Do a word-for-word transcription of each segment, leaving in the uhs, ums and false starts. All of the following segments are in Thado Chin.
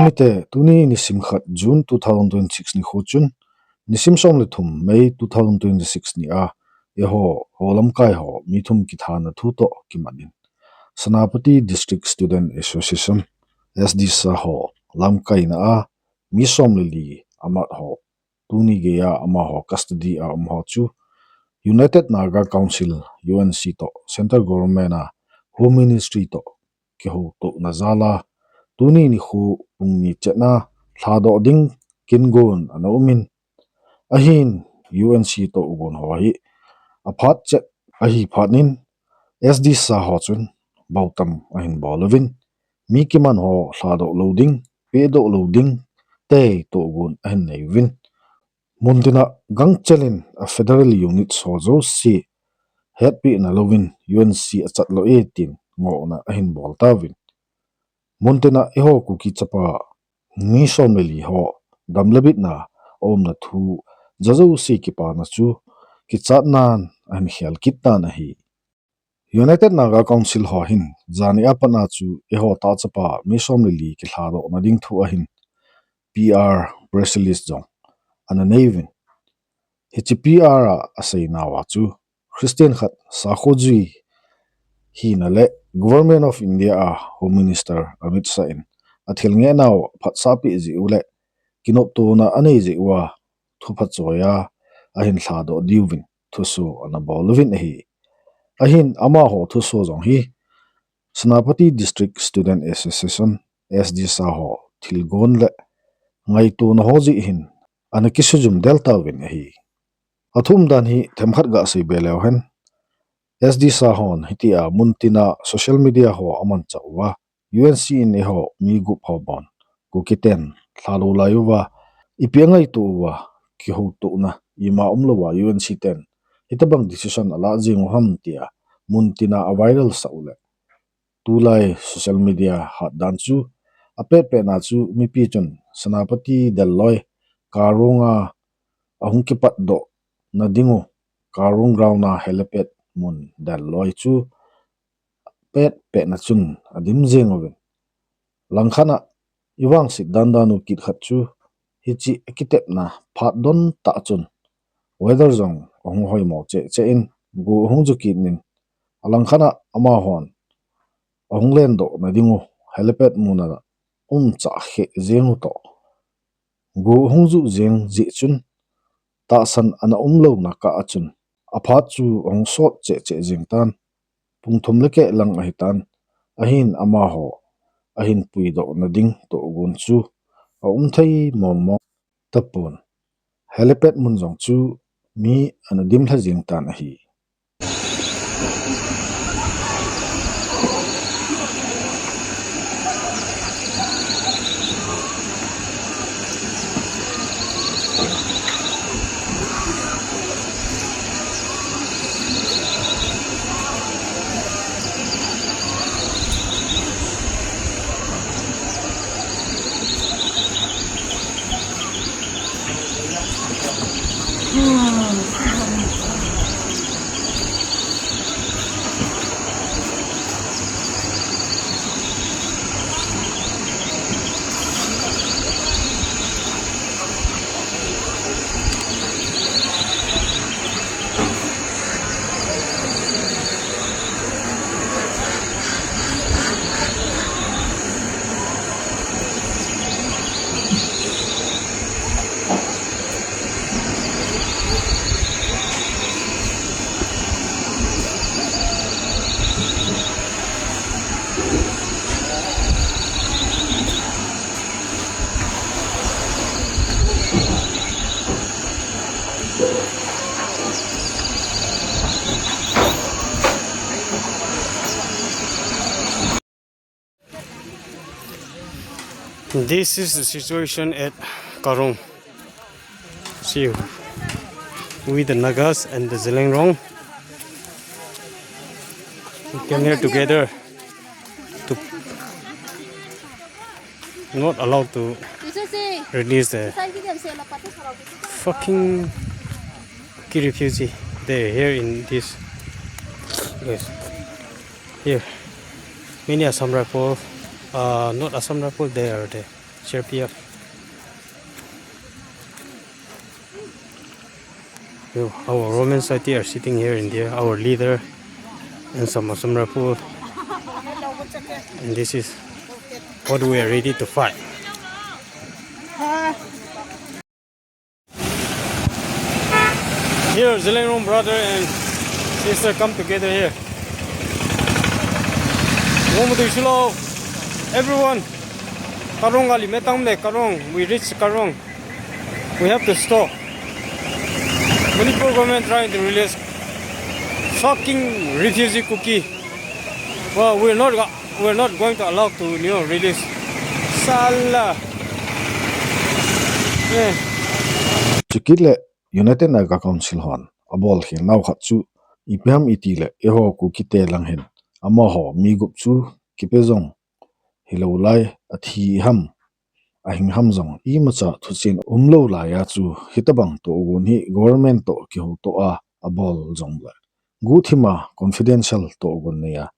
Mite, tuni nisim khat June two thousand twenty-six nikho chun, nisim som le thum May two thousand twenty-six ni a, eiho, ho lamkai ho, mi thum kithana thu toh kimat in, Senapati District Student Association, S D S A ho, lamkaina a, mi som le li amat ho, tuni geiya amaho custody a um ho chu United Naga Council, U N C toh, Central Government a Home Ministry toh kihoutohna jal a, tuni nikho pung ni chet na lhadoh ding kin gon ana um in, ahin U N C toh gon ho hi aphat chet ahi phat in S D S A ho chun bautam ahin bol uvin, mi kiman ho lhadoh lou ding, pedoh lou ding, te toh gon ahin nei uvin. Muntina gangchel in a federal unit ho jouse hetpina louvin U N C achat lou e tin ngohna ahin bol tauvin. Muntina eiho Kuki chapa mi som le li ho dam le bitna a umna thu ja jouse kipana chu kichatnan ahin khel kit tan ahi. United Naga Council ho hin jani a pat a chu eiho tah chapa mi som le li kilhadohna ding thu ahin P R press release jong ana nei uvin. Hiche P R a asei nauva chu Christian khat sakho jui hina le Government of India a Home Minister Amit Shah in athil ngeh nau phatsah peh jeh u le kinoptona anei jeh uva thu phatsoi a ahin lhadoh diuvin thuso ana bol uvin ahi. Ahin amaho thuso jong hi Senapati District Student Association, S D S A ho thilgon le ngaitona ho jeh hin ana kisujum del tauvin ahi. Athum dan hi themkhat gasei be leu hen, S D S A hon hitia muntina social media ho amanchah uva, U N C in eiho mi gup ho bon Kuki ten lhalou lai uva, ipi angaito uva, kihoutohna ima umlouva U N C ten hitobang decision alah jeng u ham tia muntina aviral sah u le, tulai social media hat dan chu apet petna chu mipi chun Senapati del loi Karong a ahung kipatdohna ding u Karong ground a helipad mun del loi chu pet petna chun adim jeng uvin. Langkhat a ivangset dan dan u kit khat chu hiche akitepna phat don tah chun weather jong ahung hoimo cheh cheh in go ahung ju kit in, alangkhat a amahon ahung lendohna ding u helipad mun a umchah kheh jeng u toh go ahung ju jeng jeh chun tahsan ana umlouna kah a chun aphat chu ahung sot cheh cheh jeng tan, pung thum le keh lang ahitan, ahin amaho ahin puidohna ding tohgon chu aum thei mong mong tapon, helipad mun jong chu mi ana dim lha jeng tan ahi. This is the situation at Karong. See, with the Nagas and the Zeliangrong, we came here together to not allowed to release the fucking Kuki refugee. They here in this place. Here, many Assam Rifle, uh, not Assam Rifle, they are there. C R P F. Yo, our Women Society are sitting here in there, our leader and some Asam Rifle. And this is what we are ready to fight. Here, Zeliangrong brother and sister come together here. Everyone, Karong ali metang le Karong, we reach Karong. We have to stop. Manipur government trying to release fucking refugee Kuki. Well, we're not, we're not going to allow to, you know, release. Sala. Eh. Chukit le United Naga Council hon abol khel nau khat chu ipi ham iti le eiho Kukite lang hin amaho mi gup chu kipe jong hilou lai, athi ham, ahing ham jong imacha thuchen umlou lai a chu hitabang tohgon hi government toh kihoutoh a abol jong le guhthima confidential tohgon nei a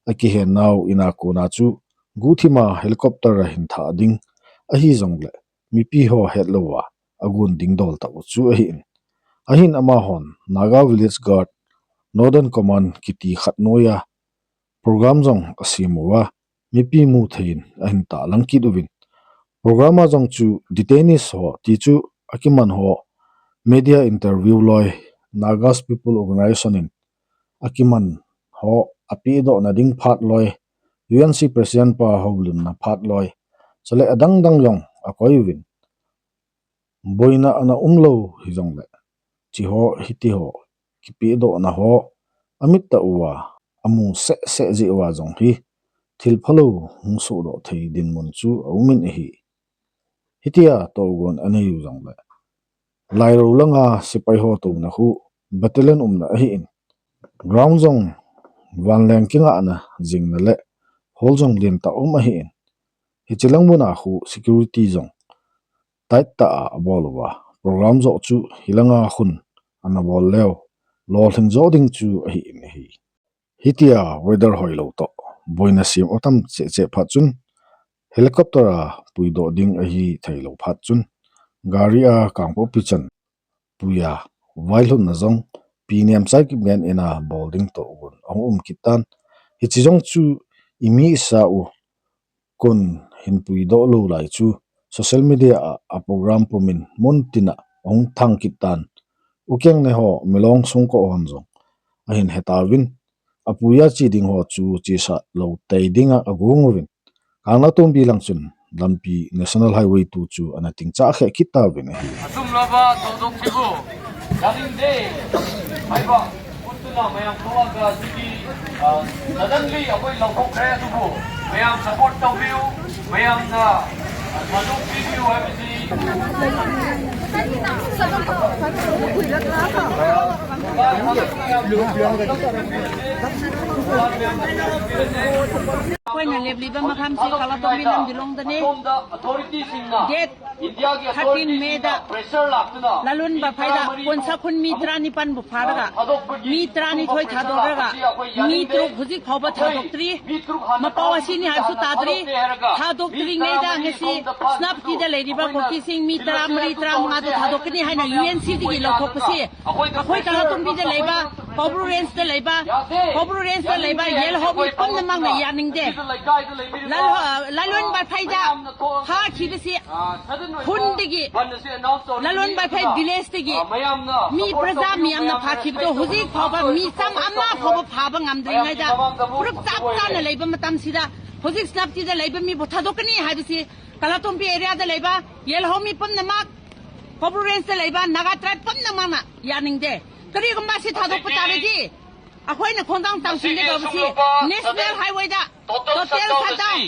akihen nau ina kona chu guhthima helicopter a hin thah ding ahi jong le mipi ho hetlou a agon ding dol tah u chu ahi in. Ahin amahon Naga Village Guard Northern Command kiti khat noiya program jong asem uva mipi mu thei in ahin tahlang kit uvin. Program a jong chu detainees ho ti chu akiman ho media interview loi, Nagas People Organization in akiman ho apedohna ding phat loi, U N C President pa houlimna phat loi, chule adang dang jong akoi uvin. Boina ana umlou hijong le, chiho hitiho kipedohna ho amit tah uva amu seh seh jeh uva jong hi thil phalou hung sohdoh thei dinmun chu aumin ahi. Hitia tohgon anei u jong le, Lairou langa sepai ho touna khu battalion umna ahi in, ground jong vanleng kingahna jingna le hall jong lentah um ahi in, hiche lang muna khu security jong tight tah a abol uva, program joh chu hilanga khun ana bol leu, lolhing joh ding chu ahi in ahi. Hitia weather hoilou toh boina sem atam cheh cheh phat chun helicopter a puidoh ding ahi theilou phat chun gari a Kangpokpi chan puiya vailhunna jong Pi Nemchai Kipgen ina bol ding tohgon ahung um kit tan. Hiche jong chu imi isa u kon hin puidoh lou lai chu social media a, a program pumin mun tina ahung thang kit tan. Ukeng ne ho Milong sungkoh hon jong ahin hetauvin, apuiya che ding ho chu chesah lou tei dinga agong uvin. Kanglatongpi lang chun lampi National Highway two chu ana tingchah kheh kit tauvin ahi. ꯑꯆꯨꯝꯂꯕ ꯊꯧꯗꯣꯛꯁꯤꯕꯨ ꯌꯥꯅꯤꯡꯗꯦ ꯍꯥꯏꯕ ꯎꯠꯇꯨꯅ ꯃꯌꯥꯝ ꯊꯣꯛꯂꯒ ꯑꯁꯤꯒꯤ, ꯑ, suddenly ꯑꯩꯈꯣꯏ ꯂꯧꯊꯣꯛꯈ꯭ꯔꯦ꯫ ꯑꯗꯨꯕꯨ ꯃꯌꯥꯝ support ꯇꯧꯕꯤꯌꯨ, ꯃꯌꯥꯝꯅ ꯊꯥꯗꯣꯛꯄꯤꯕꯤꯌꯨ ꯍꯥꯏꯕꯁꯤ꯫ ꯑꯩꯈꯣꯏꯅ ꯂꯦꯞꯂꯤꯕ ꯃꯐꯝꯁꯤ ꯀꯪꯂꯥꯇꯣꯡꯕꯤ ꯂꯝꯗꯤꯂꯣꯡꯗꯅꯤ꯫ ꯑꯁꯣꯝꯗ ꯑꯣꯊꯣꯔꯤꯇꯤꯁꯤꯡꯅ ꯗꯦꯠ ꯏꯟꯗꯤꯌꯥꯒꯤ ꯊꯥꯔꯇꯤꯟ ꯑꯣꯊꯣꯔꯤꯇꯤꯁꯤꯡꯅ ꯃꯦꯗ ꯄ꯭ꯔꯦꯁꯔ ꯂꯥꯛꯇꯨꯅ ꯂꯂꯣꯟꯕ ꯃꯤ ꯐꯩꯗ ꯇꯔꯥꯃꯔꯤ ꯀꯣꯟꯁꯥ ꯈꯨꯟ ꯃꯤ ꯇꯔꯥꯅꯤꯄꯥꯟꯕꯨ ꯐꯥꯔꯒ ꯊꯥꯗꯣꯛꯄꯒꯤ ꯃꯤ ꯇꯔꯥꯅꯤꯊꯣꯏ ꯊꯥꯗꯣꯛꯂꯒ ꯃꯤ ꯇꯔꯨꯛ ꯍꯧꯖꯤꯛ ꯐꯥꯎꯕ ꯊꯥꯗꯣꯛꯇ꯭ꯔꯤ꯫ ꯃꯄꯥꯎ ꯑꯁꯤꯅꯤ ꯍꯥꯏꯕꯁꯨ ꯇꯥꯗ꯭ꯔꯤ꯫ ꯊꯥꯗꯣꯛꯇ꯭ꯔꯤꯉꯩꯗ ꯉꯁꯤ ꯁꯦꯅꯥꯄꯇꯤꯗ ꯂꯩꯔꯤꯕ ꯀꯨꯀꯤꯁꯤꯡ ꯃꯤ ꯇꯔꯥꯃꯔꯤ, ꯇꯔꯥꯃꯉꯥꯗꯨ ꯊꯥꯗꯣꯛꯀꯅꯤ ꯍꯥꯏꯅ ꯌꯨ ꯑꯦꯟ ꯁꯤꯗꯒꯤ ꯂꯧꯊꯣꯛꯄꯁꯤ ꯑꯩꯈꯣꯏ ꯀꯪꯂꯥꯇꯣꯡꯕꯤꯗ ꯂꯩꯕ, ꯀꯧꯕ꯭ꯔꯨ ꯔꯦꯟꯖꯇ ꯂꯩꯕ, ꯀꯧꯕ꯭ꯔꯨ ꯔꯦꯟꯖꯇ ꯂꯩꯕ ꯌꯦꯜꯍꯧꯃꯤ ꯄꯨꯝꯅꯃꯛꯅ ꯌꯥꯅꯤꯡꯗꯦ꯫ ꯂꯜ-, ꯂꯥꯜꯂꯣꯟ ꯕꯥꯐꯩꯗ ꯐꯥꯈꯤꯕꯁꯤ ꯈꯨꯟꯗꯒꯤ, ꯂꯥꯜꯂꯣꯟ ꯕꯥꯐꯩ ꯚꯤꯂꯦꯖꯇꯒꯤ ꯃꯤ ꯄ꯭ꯔꯖꯥ ꯃꯤꯌꯥꯝꯅ ꯐꯥꯈꯤꯕꯗꯣ ꯍꯧꯖꯤꯛ ꯐꯥꯎꯕ ꯃꯤ ꯆꯥꯝ ꯑꯃ ꯐꯥꯎꯕ ꯐꯥꯕ ꯉꯝꯗ꯭ꯔꯤꯉꯩꯗ ꯄꯨꯔꯞ ꯆꯞ ꯆꯥꯅ ꯂꯩꯕ ꯃꯇꯝꯁꯤꯗ ꯍꯧꯖꯤꯛ ꯁꯦꯅꯥꯄꯇꯤꯗ ꯂꯩꯕ ꯃꯤꯕꯨ ꯊꯥꯗꯣꯛꯀꯅꯤ ꯍꯥꯏꯕꯁꯤ ꯀꯪꯂꯥꯇꯣꯡꯕꯤ ꯑꯦꯔꯤꯌꯥꯗ ꯂꯩꯕ ꯌꯦꯜꯍꯧꯃꯤ ꯄꯨꯝꯅꯃꯛ, ꯀꯧꯕ꯭ꯔꯨ ꯔꯦꯟꯖꯇ ꯂꯩꯕ ꯅꯥꯒꯥ ꯇ꯭ꯔꯥꯏꯕ ꯄꯨꯝꯅꯃꯛꯅ ꯌꯥꯅꯤꯡꯗꯦ꯫ ꯀꯔꯤꯒꯨꯝꯕ ꯑꯁꯤ ꯊꯥꯗꯣꯛꯄ ꯇꯥꯔꯗꯤ ꯑꯩꯈꯣꯏꯅ ꯈꯣꯡꯊꯥꯡ ꯇꯥꯡꯁꯤꯟꯒꯗꯧꯕꯁꯤ ꯅꯦꯁꯅꯦꯜ ꯍꯥꯏꯋꯦꯗ ꯇꯣꯇꯦꯜ ꯁꯠꯗꯥꯎꯟ꯫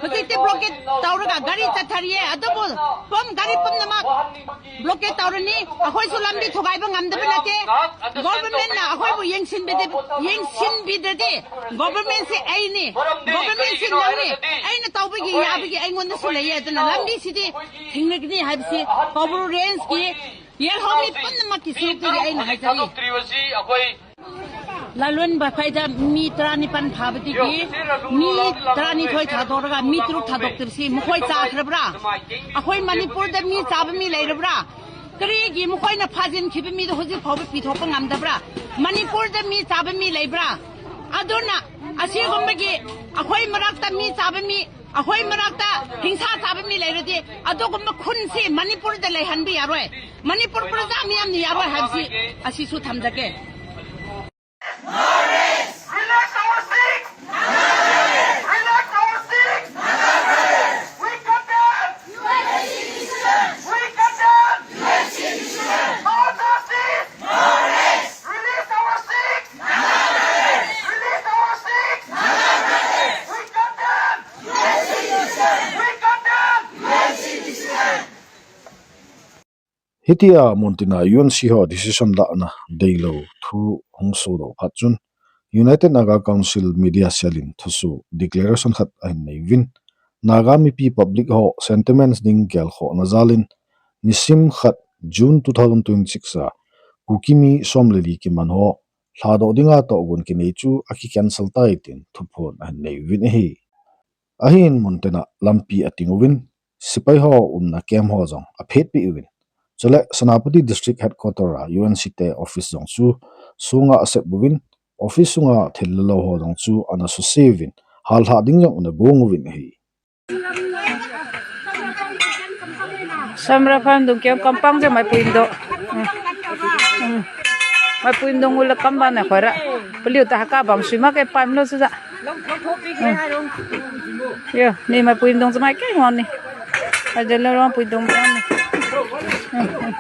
ꯍꯧꯖꯤꯛꯇꯤ ꯕ꯭ꯂꯣꯀꯦꯠ ꯇꯧꯔꯒ ꯒꯥꯔꯤ ꯆꯠꯊꯔꯤꯌꯦ, ꯑꯗꯨꯕꯨ ꯄꯨꯝ, ꯒꯥꯔꯤ ꯄꯨꯝꯅꯃꯛ ꯕ꯭ꯂꯣꯀꯦꯠ ꯇꯧꯔꯅꯤ꯫ ꯑꯩꯈꯣꯏꯁꯨ ꯂꯝꯕꯤ ꯊꯨꯒꯥꯏꯕ ꯉꯝꯗꯕ ꯅꯠꯇꯦ꯫ ꯒꯣꯚꯔꯟꯃꯦꯟꯠꯅ ꯑꯩꯈꯣꯏꯕꯨ ꯌꯦꯡꯁꯤꯟꯕꯤꯗ-, ꯌꯦꯡꯁꯤꯟꯕꯤꯗ꯭ꯔꯗꯤ ꯒꯣꯚꯔꯟꯃꯦꯟꯠꯁꯤ ꯑꯩꯅꯤ, ꯒꯣꯚꯔꯟꯃꯦꯟꯠꯁꯤ ꯅꯪꯅꯤ꯫ ꯑꯩꯅ ꯇꯧꯕꯒꯤ ꯌꯥꯕꯒꯤ ꯑꯩꯉꯣꯟꯗꯁꯨ ꯂꯩꯌꯦ꯫ ꯑꯗꯨꯅ ꯂꯝꯕꯤꯁꯤꯗꯤ ꯊꯤꯡꯂꯒꯅꯤ ꯍꯥꯏꯕꯁꯤ ꯀꯧꯕ꯭ꯔꯨ ꯔꯦꯟꯖꯀꯤ ꯌꯦꯜꯍꯧꯃꯤ ꯄꯨꯝꯅꯃꯛꯀꯤ ꯁꯔꯨꯛꯇꯒꯤ ꯑꯩꯅ ꯍꯥꯏꯖꯔꯤ꯫ ꯂꯥꯂꯣꯟꯕ ꯐꯥꯏꯗ ꯃꯤ ꯇꯔꯥꯅꯤꯄꯥꯟ ꯐꯥꯕꯗꯒꯤ ꯃꯤ ꯇꯔꯥꯅꯤꯊꯣꯏ ꯊꯥꯗꯣꯛꯂꯒ ꯃꯤ ꯇꯔꯨꯛ ꯊꯥꯗꯣꯛꯇ꯭ꯔꯤꯁꯤ ꯃꯈꯣꯏ ꯆꯥꯈ꯭ꯔꯕ꯭ꯔꯥ? ꯑꯩꯈꯣꯏ ꯃꯅꯤꯄꯨꯔꯗ ꯃꯤ ꯆꯥꯕ ꯃꯤ ꯂꯩꯔꯕ꯭ꯔꯥ? ꯀꯔꯤꯒꯤ ꯃꯈꯣꯏꯅ ꯐꯥꯖꯤꯟꯈꯤꯕ ꯃꯤꯗꯣ ꯍꯧꯖꯤꯛ ꯐꯥꯎꯕ ꯄꯤꯊꯣꯛꯄ ꯉꯝꯗꯕ꯭ꯔꯥ? ꯃꯅꯤꯄꯨꯔꯗ ꯃꯤ ꯆꯥꯕ ꯃꯤ ꯂꯩꯕ꯭ꯔꯥ? ꯑꯗꯨꯅ ꯑꯁꯤꯒꯨꯝꯕꯒꯤ ꯑꯩꯈꯣꯏ ꯃꯔꯛꯇ ꯃꯤ ꯆꯥꯕ ꯃꯤ, ꯑꯩꯈꯣꯏ ꯃꯔꯛꯇ ꯍꯤꯡꯁꯥ ꯆꯥꯕ ꯃꯤ ꯂꯩꯔꯗꯤ ꯑꯗꯨꯒꯨꯝꯕ ꯈꯨꯟꯁꯤ ꯃꯅꯤꯄꯨꯔꯗ ꯂꯩꯍꯟꯕ ꯌꯥꯔꯣꯏ꯫ ꯃꯅꯤꯄꯨꯔ ꯄ꯭ꯔꯖꯥ ꯃꯤꯌꯥꯝꯅ ꯌꯥꯔꯣꯏ ꯍꯥꯏꯕꯁꯤ ꯑꯁꯤꯁꯨ ꯊꯝꯖꯒꯦ꯫ Relax our six! Relax our six! We condemn! We condemn! No justice! Release our six! Release our six! We condemn! We condemn! Hitia muntina U N C ho decision lahna deilou thu hung sodoh phat chun United Naga Council media cell in thusoh declaration khat ahin nei uvin, Naga mipi public ho sentiments ding gelkhohna jalin nisim khat June two thousand twenty-six a Kuki mi som le li kiman ho lhadoh dinga tohgon kinei chu aki cancel tai tin thuphon ahin nei uvin ahi. Ahin muntina lampi ating uvin, sepai ho umna camp ho jong aphetpeh uvin. Chule Senapati District Headquarter a U N C te office jong chu sunga asep uvin, office sunga thil le lo ho jong chu ana suse uvin, hallhah ding jong ana gong uvin ahi. Samra phan dung kiam kampang je mai puim do. Hmm. Hmm. Mai puim dung ula kamba na khora. Paliu ta haka bang sui ma ke pam lo suja. Hmm. Yo, ni mai puim dung mai ke ngon ni. Aja lo rong puim dung ni. Hmm, hmm.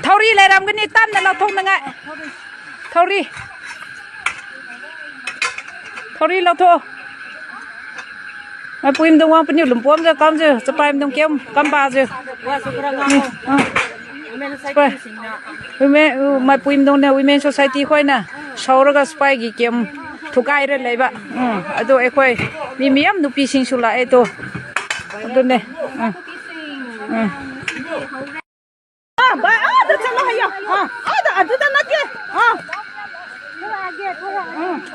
Thauri leiram gani tamna lou thong na ngai. Thauri. Thauri lou tho. Mai puim dung vang paniu lum pom je kam je, chapai dung kiam kam ba je. Wa su kra nga. Hmm, ah. Women society sing na. Women, uh, mai puim dung ne Women Society khoi na. Saura ga spy gi kiam thukai re lei ba. Hmm, adu e khoi. Mi miam nupi sing sula e to. Adu ne. Hmm. Hmm. Ah, ba, ah, da chalo haya. Ah, ah, da, adu da na ke. Ah.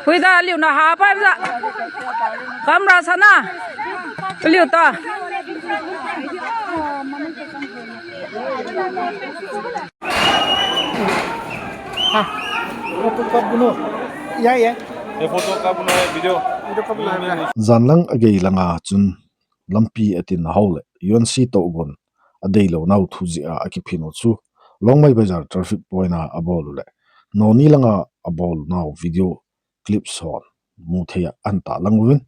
Hui da liu na ha pa da. Kamra sana. Liu ta. Ha. Photo kap buno. Ya, ya. Ye photo kap buno, video. Video kap buno. Janlang agei langa chun lampi atin a ho le U N C tohgon adei lou nau thu jeh a akiphin u chu Longmai Bazar traffic point a abol u le noni langa abol nau video clips hon mu thei a ahin tahlang uvin,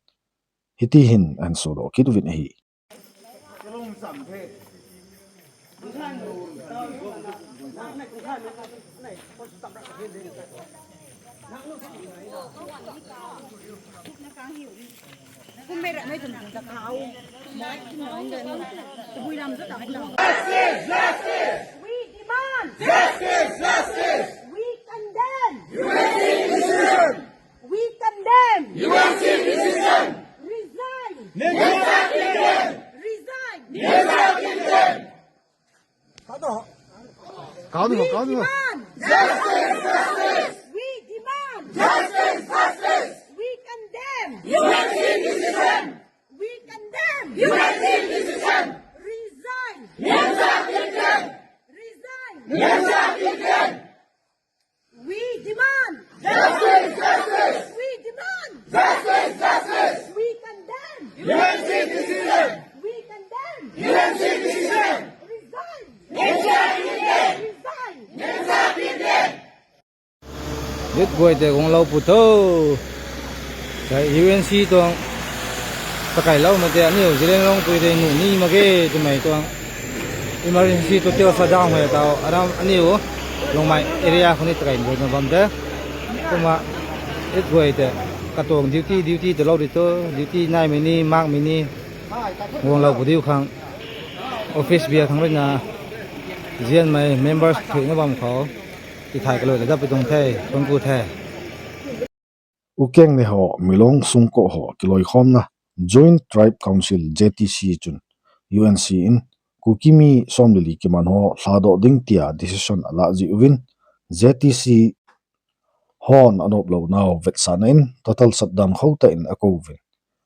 hiti hin ahin sodoh kit uvin ahi. We demand. Justice, justice. We condemn. We condemn. U N C decision. Resign. Resign. Resign. Demand. Justice, justice. We demand. Justice, justice. We condemn. U N C decision. We condemn. U N C decision. Resign. Resign. We demand. Justice, justice. We demand. Justice, justice. We condemn. U N C decision. We condemn. U N C decision. Resign. Resign. Resign. Youth guy te gong lou pu tho. Ka U N C tuang. Takai lou mate aniu Zeliangrong pui te nu ni ma ke tu mai tuang. Emergency to teo sa jang hoi tao. Aram aniu Longmai area khuni takai bol na bam te. Kuma youth guy te. Ka tuang duty, duty te lou di to. Duty nai mi ni, mak mi ni. Gong lou pu diu khang. Office bia khang ri na. Zian mai members thui na bam khou. Ti thai ka loi le dap i tung thei, tung ku thei. Ukeng ne ho Milong sungkoh ho kiloikhomna Joint Tribe Council, J T C chun U N C in Kuki mi somleli kiman ho lhadoh ding tia decision alah jeh uvin, J T C hon anop lounau vetsahna in total shutdown khotah in akouvin.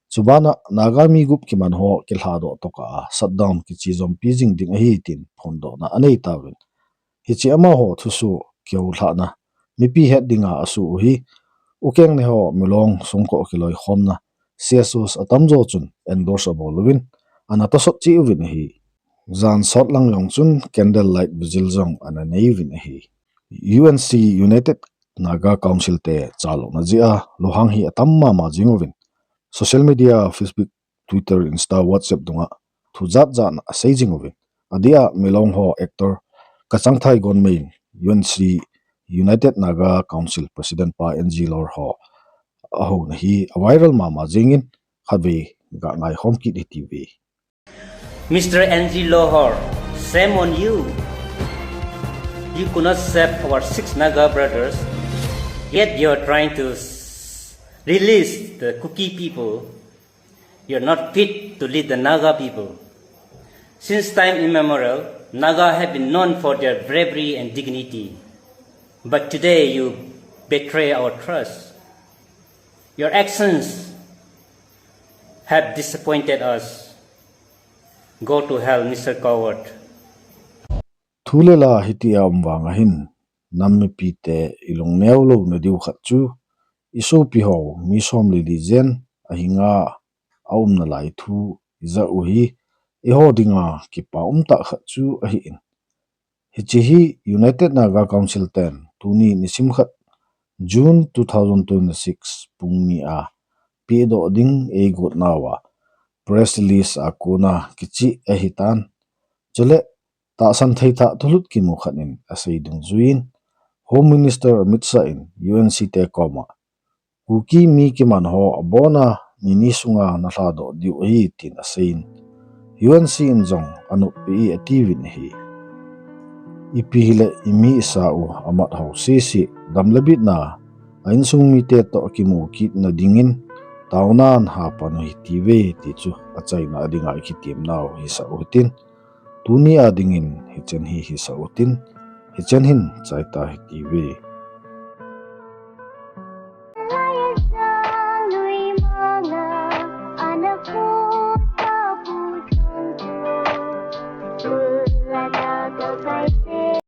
Chubana Naga mi gup kiman ho kilhadoh tokah a shutdown kichejompi jing ding ahi tin phondohna anei tauvin. Hiche amaho thusoh kihoulhahna mipi het dinga asoh u hi Ukeng ne ho Milong sungkoh kiloikhomna C S Os atamjo chun endorse abol uvin, ana tosot cheh uvin ahi. Jan sot lang jong chun candle light vigil jong ana nei uvin ahi. U N C, United Naga Council te chalona jeh a lunghang hi atam mama jing uvin, social media, Facebook, Twitter, Insta, WhatsApp dunga thu jatjat na asei jing uvin. Adeh a Milong ho actor Kachangthai Gonmei in U N C, United Naga Council President pa N G Lor ho ahouna hi aviral mama jingin, khatvei gah ngaikhom kit hite. Mister N G Lohor, shame on you. You could not save our six Naga brothers, yet you're trying to s- release the Kuki people. You're not fit to lead the Naga people. Since time immemorial, Naga have been known for their bravery and dignity. But today you betray our trust. Your actions have disappointed us. Go to hell, Mister Coward. Thu le la hitia um vang ahin, nam mipite ilungneo louna diu khat chu, isopi ho mi somleli jen ahinga aumna lai thu ijah u hi, eiho dinga kipa umtah khat chu ahin. Hiche hi United Naga Council ten tuni nisim khat, June two thousand twenty-six, pung ni a pehdoh ding eigotnauva press release a kona kicheh ahitan. Chule tahsan theithah thulut kimu khat in asei dungjuiyin, Home Minister Amit Shah in U N C te koma Kuki mi kiman ho abona nini sunga nalhadoh diu ahi tin aseiyin, U N C in jong anoppeh e atiuvin ahi. Ipi hile imi isa u amat ho sese, dam le bitna a insung mite toh kimu kitna dingin taonan hapan u hitiuve ti chu achaina dinga ikitemnau hisah u hitin, tuni a dingin hichen hi hisah utin, hichen hin chaita hitiuve.